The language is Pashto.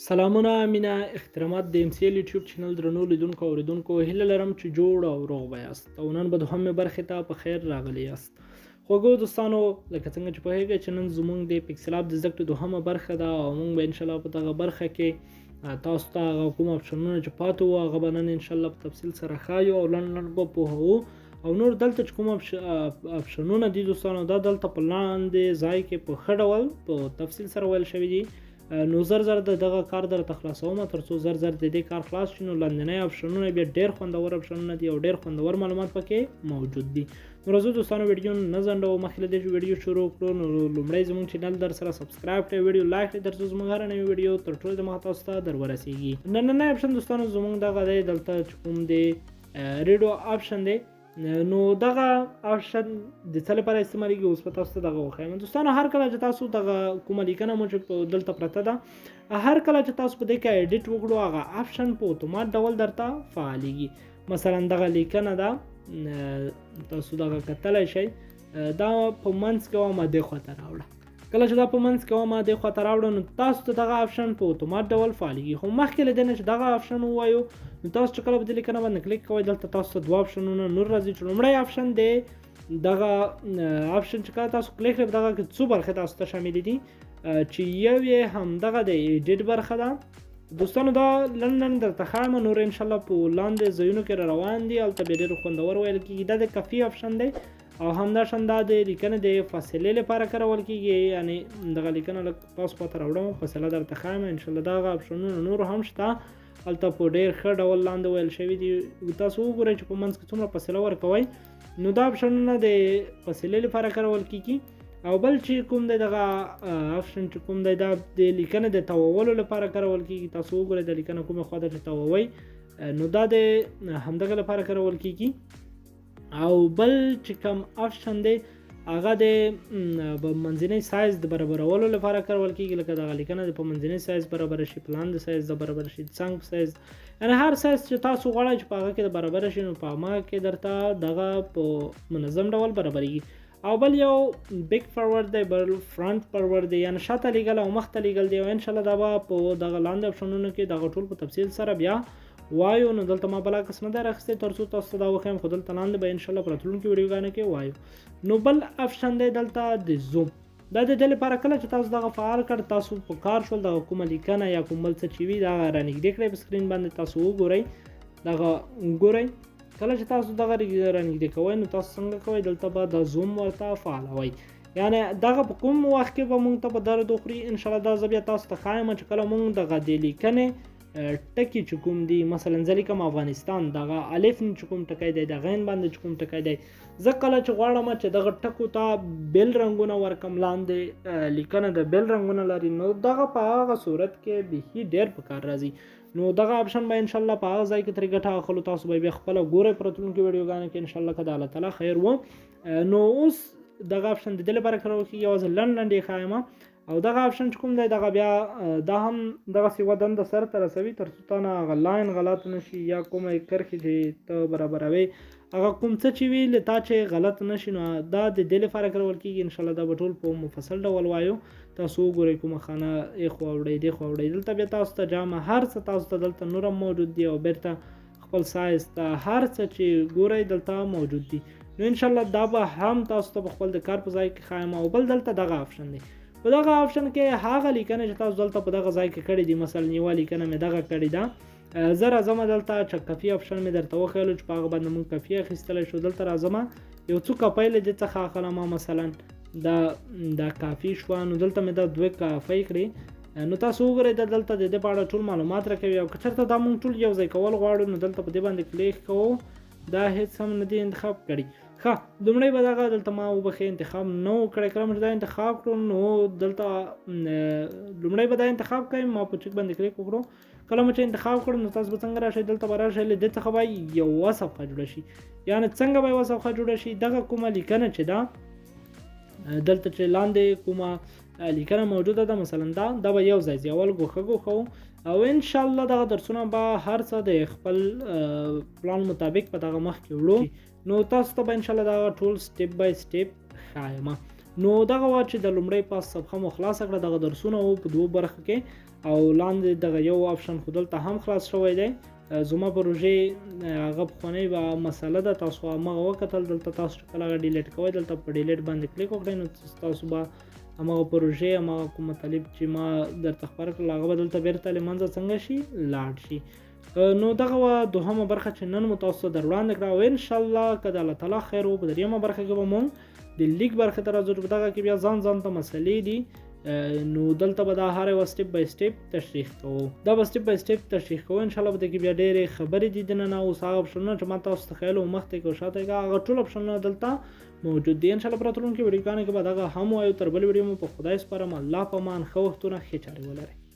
سلامونه مینه احترامات د ام سی ال یوټیوب چینل درنو لیدونکو او اوریدونکو، هیله لرم چې جوړ او روغ به یاست او نن به دوهمې برخې ته په خیر راغلي یاست. خوږو دوستانو، لکه څنګه چې پوهېږئ چې نن زموږ د پیکسل اپ د زده کړې دوهمه برخه ده او موږ به انشاءالله په دغه برخه کې تاسو ته هغه کوم آپشنونه چې پاتې وو هغه به نن انشاءالله په تفصیل سره ښایو او لنډ لنډ به پوهوو. او نور دلته چې کوم آپشنونه دي دوستانو، دا دلته په لاندې ځای کې په ښه ډول په تفصیل سره ویل شوي دي. نو زر زر د دغه کار درته خلاصوم تر څو زر زر د دې کار خلاص شي. نو لاندنی آپشنونه بیا ډېر خوندور آپشنونه دي او ډېر خوندور معلومات پکې موجود دي. نو راځو دوستانو، ویډیو نه ځنډوو، مخکې له دې چې ویډیو شروع کړو نو لومړی زموږ چینل در سره subscribe کړئ، ویډیو like کړئ ترڅو زموږ هره نوې ویډیو تر ټولو دمخه تاسو ته در ورسیږي. نننی آپشن دوستانو زموږ دغه دی، دلته چې کوم دی redo option دی. نو دغه آپشن د څه لپاره استعمالیږي اوس به تاسو ته دغه وښایم. دوستانو، هر کله چې تاسو دغه کومه لیکنه مو چې په دلته پرته ده، هر کله چې تاسو په دې کې edit وکړو هغه آپشن په اتومات ډول درته فعالیږي. مثلا دغه لیکنه ده، تاسو دغه کتلی شئ، دا په منځ کې وه ما دې خواته راوړه. کله چې دا په منځ کې وه ما دې خواته راوړه نو تاسو ته دغه آپشن په اتومات ډول فعالیږي. خو مخکې له دې نه چې دغه آپشن ووایو نو تاسو چې کله په دې لیکنه باندې کلیک کوئ دلته تاسو ته دوه آپشنونه نور راځي. چې لومړی آپشن دی دغه آپشن چې کله تاسو کلیک کړئ په دغه کې څو برخې تاسو ته شاملې دي، چې یو یې همدغه د edit برخه ده. دوستانو دا لنډ لنډ درته ښایم، نور انشاءالله په لاندې ځایونو کې را روان دي، هلته بیا ډېر خوندور ویل کېږي. دا د کافي آپشن دی او همداشان دا د لیکنې د فاصلې لپاره کارول کېږي، یعنې دغه لیکنه لږ پاس خواته راوړم فاصله درته ښایم انشاءالله. دغه آپشنونه نور هم شته، هلته په ډېر ښه ډول لاندې ویل شوي دي. تاسو وګورئ چې په منځ کې څومره فاصله ورکوئ. نو دا آپشنونه د فاصلې لپاره کارول کېږي. او بل چې کوم دی دغه آپشن چې کوم دی دا د لیکنې د تاوولو لپاره کارول کېږي. تاسو وګورئ د لیکنه کومې خواته چې تاووئ نو دا د همدغه لپاره کارول کېږي. او بل چې کوم آپشن دی هغه د منځنۍ سایز د برابرولو لپاره کارول کېږي. لکه دغه لیکنه د په منځنۍ سایز برابره شي، په لاندې سایز د برابره شي، څنګ په سایز، یعنې هر سایز چې تاسو غواړئ چې په هغه کې د برابره شي نو په هماغه کې درته دغه په منظم ډول برابرېږي. او بل یو back forward دی، بل front forward دی، یعنې شاته لیږل او مخته لیږل دی. او انشاءالله دا به په دغه لاندې آپشنونو کې دغه ټول په تفصیل سره بیا وایو. نو دلته ما بل عکس نه دی راخیستی تر څو تاسو ته دا وښایم، خو دلته لاندې به انشاءالله په راتلونکو ویډیوګانو کې وایو. نو بل آپشن دی دلته د زوم. دا د دې لپاره کله چې تاسو دغه فعال کړ تاسو په کار شول دغه کومه لیکنه یا کوم بل څه چې وي دغه رانږدې کړئ په سکرین باندې، تاسو وګورئ دغه ګورئ. کله چې تاسو دغه رانږدې کوئ نو تاسو څنګه کوئ، دلته به دا زوم ورته فعالوئ. یعنې دغه په کوم وخت کې به مونږ ته په درد وخوري انشاءالله دا زه بیا تاسو ته ښایم چې کله مونږ دغه د لیکنې ټکي چې کوم دي، مثلا زه لیکم افغانستان، دغه الف چې کوم ټکی دی، د غین باندې چې کوم ټکی دی، زه کله چې غواړم چې دغه ټکو ته بېل رنګونه ورکم، لاندې لیکنه د بېل رنګونه لري، نو دغه په هغه صورت کې بیخي ډېر په کار راځي. نو دغه آپشن به انشاءالله په هغه ځای کې ترې ګټه اخلو. تاسو به بیا خپله ګورئ په راتلونکو ویډیوګانو کې انشاءالله که د الله تعالی خیر و. نو اوس دغه آپشن د دې لپاره کارول کېږي، یوازې لنډ لنډ یې ښایم. او دغه آپشن چې کوم دی دغه بیا دا هم دغسې یوه دنده سرته رسوي تر څو تا نه هغه line غلط نه شي یا کومه کرښې چې ته برابروې هغه کوم څه چې وي له تا چې غلط نه شي، نو دا د دې لپاره کارول کېږي. انشاءالله دا به ټول په مفصل ډول وایو. تاسو وګورئ کومه خانه ای خوا وړئ دې خوا وړئ، دلته بیا تاسو ته جامه هر څه تاسو ته دلته نور هم موجود دي او بېرته خپل سایز ته هر څه چې ګورئ دلته موجود دي. نو انشاءالله دا به هم تاسو ته په خپل د کار په ځای کې ښایم. او بل دلته دغه آپشن دی، په دغه آپشن کې هغه لیکنه چې تاسو دلته په دغه ځای کې کړې دي، مثلا یوه لیکنه مې دغه کړې ده، زه راځم دلته چې کافي آپشن مې درته وښیلو چې په هغه باندې مونږ کافي اخیستلی شو. دلته راځم یو څو کاپۍ له دې څخه اخلم، مثلا دا کافي شوه، نو دلته مې دا دوه کافۍ کړې. نو تاسو وګورئ دا دلته د دې په اړه ټول معلومات راکوي. او که چېرته دا مونږ ټول یو ځای کول غواړو نو دلته په دې باندې کلیک کوو، دا هېڅ هم نه دي انتخاب کړي. ښه، لومړی به دغه دلته ما وبخښئ انتخاب نه و کړی. کله چې دا انتخاب کړو نو دلته لومړی به دا انتخاب کړم، ما په چک باندې کلیک وکړو. کله مو چې انتخاب کړو نو تاسو به څنګه راشئ، دلته به راشئ، له دې څخه به یوه صفحه جوړه شي. یعنې څنګه به یوه صفحه جوړه شي، دغه کومه لیکنه چې ده دلته چې لاندې کومه لیکنه موجوده ده، مثلا دا به یو ځای ځي، اول ګوښه ګوښه وو. او انشاءالله دغه درسونه به هر څه د خپل پلان مطابق په دغه مخ کې وړو. نو تاسو ته به انشاءالله دغه ټول step by step ښایم. نو دغه وه چې د لومړۍ پاس صفحه مو خلاصه کړه، دغه درسونه وو په دوو برخو کې. او لاندې دغه یو آپشن خو دلته هم خلاص شوی دی. زما پروژې هغه پخوانۍ به مسله ده، تاسو هماغه وکتل. دلته تاسو چې کله هغه delete کوئ، دلته په delete باندې کلیک وکړئ، نو تاسو به هماغه پروژې، هماغه کوم مطالب چې ما درته خپاره کړل، هغه به دلته بیرته له منځه څنګه شي لاړ شي. نو دغه وه دوهمه برخه چې نن مو تاسو ته در وړاندې کړه، او انشاءالله که د الله تعالی خیر و، په درېیمه برخه کې به مونږ د لیک برخې ته راځو چې په دغه کې بیا ځان ځان ته مسلې دي. نو دلته به دا هر یوه step by step تشریح کوو، دا به step by step تشریح کوو ان شاء الله. په دې کې بیا ډېرې خبرې دي دننه. اوس هغه اپشنونه چې ما تاسو ته ښیل وو، مخته کې او شاته کې، هغه ټول اپشنونه دلته موجود دي. ان شاء الله په راتلونکې ویډیوګانو کې به دغه هم وایو. تر بلې ویډیو مو په خدای سپارم، الله په امان، ښه وختونه، ښې چارې ولرئ.